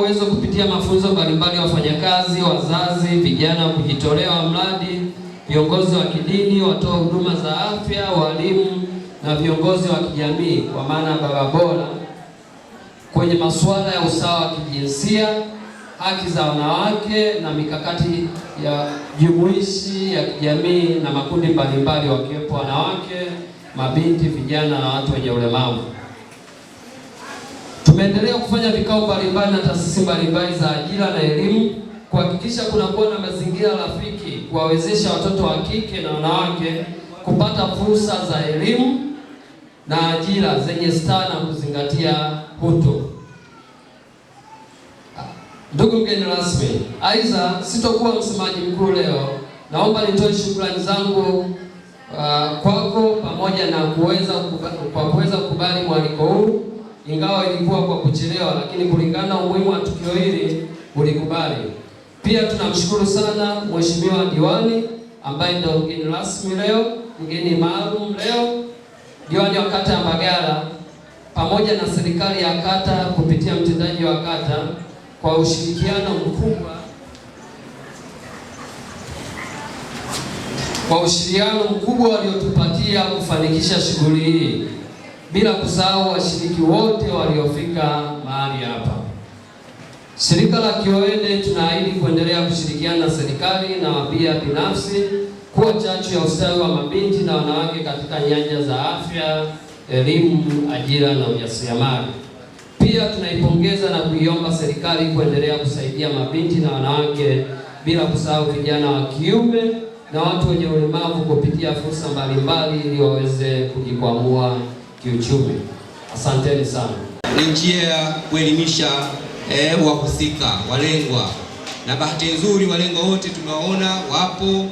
uwezo kupitia mafunzo mbalimbali ya wafanyakazi, wazazi, vijana wa kujitolea wa mradi, viongozi wa kidini, watoa huduma za afya, walimu na viongozi wa kijamii, kwa maana baba bora, kwenye masuala ya usawa wa kijinsia, haki za wanawake na mikakati ya jumuishi ya kijamii na makundi mbalimbali wakiwepo wanawake, mabinti, vijana na watu wenye ulemavu. Tumeendelea kufanya vikao mbalimbali na taasisi mbalimbali za ajira na elimu kuhakikisha kunakuwa na mazingira rafiki kuwawezesha watoto wa kike na wanawake kupata fursa za elimu na ajira zenye staha na kuzingatia utu. Ndugu mgeni rasmi, aidha sitokuwa msemaji mkuu leo, naomba nitoe shukrani zangu kwako pamoja na kwa kuweza kukubali mwaliko huu, ingawa ilikuwa kwa kuchelewa, lakini kulingana na umuhimu wa tukio hili ulikubali. Pia tunamshukuru sana Mheshimiwa diwani ambaye ndio mgeni rasmi leo, mgeni maalum leo, diwani wa kata ya Mbagala, pamoja na serikali ya kata kupitia mtendaji wa kata kwa ushirikiano mkubwa waliotupatia kufanikisha shughuli hii, bila kusahau washiriki wote waliofika mahali hapa. Shirika la Kiwewede tunaahidi kuendelea kushirikiana na serikali na wabia binafsi kuwa chachu ya ustawi wa mabinti na wanawake katika nyanja za afya, elimu, ajira na ujasiriamali. Pia tunaipongeza na kuiomba serikali kuendelea kusaidia mabinti na wanawake bila kusahau vijana wa kiume na watu wenye ulemavu kupitia fursa mbalimbali ili waweze kujikwamua kiuchumi. Asanteni sana. Ni njia ya kuelimisha wahusika walengwa, na bahati nzuri walengwa wote tumewaona wapo,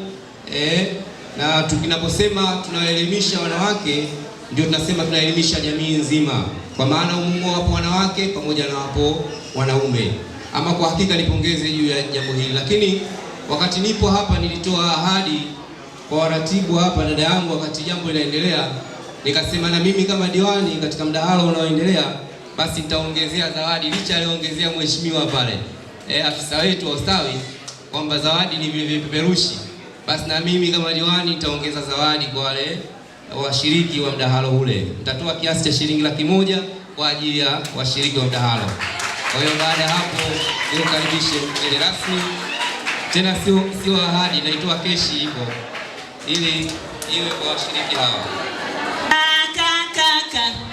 na tunaposema tunaelimisha wanawake ndio tunasema tunaelimisha jamii nzima, kwa maana umuhimu wapo wanawake pamoja na wapo wanaume. Ama kwa hakika nipongeze juu ya jambo hili, lakini wakati nipo hapa nilitoa ahadi kwa waratibu hapa, dada yangu, wakati jambo linaendelea, nikasema na mimi kama diwani katika mdahalo unaoendelea basi nitaongezea zawadi, licha aliongezea mheshimiwa pale afisa wetu wa ustawi kwamba zawadi ni vile vipeperushi, basi na mimi kama diwani nitaongeza zawadi kwa wale washiriki wa mdahalo ule. Nitatoa kiasi cha shilingi 100,000 kwa ajili ya washiriki wa mdahalo. Kwa hiyo baada ya hapo nikukaribishe mgeni rasmi tena, sio ahadi, naitoa keshi hivyo ili iwe kwa washiriki hawa. Kaka.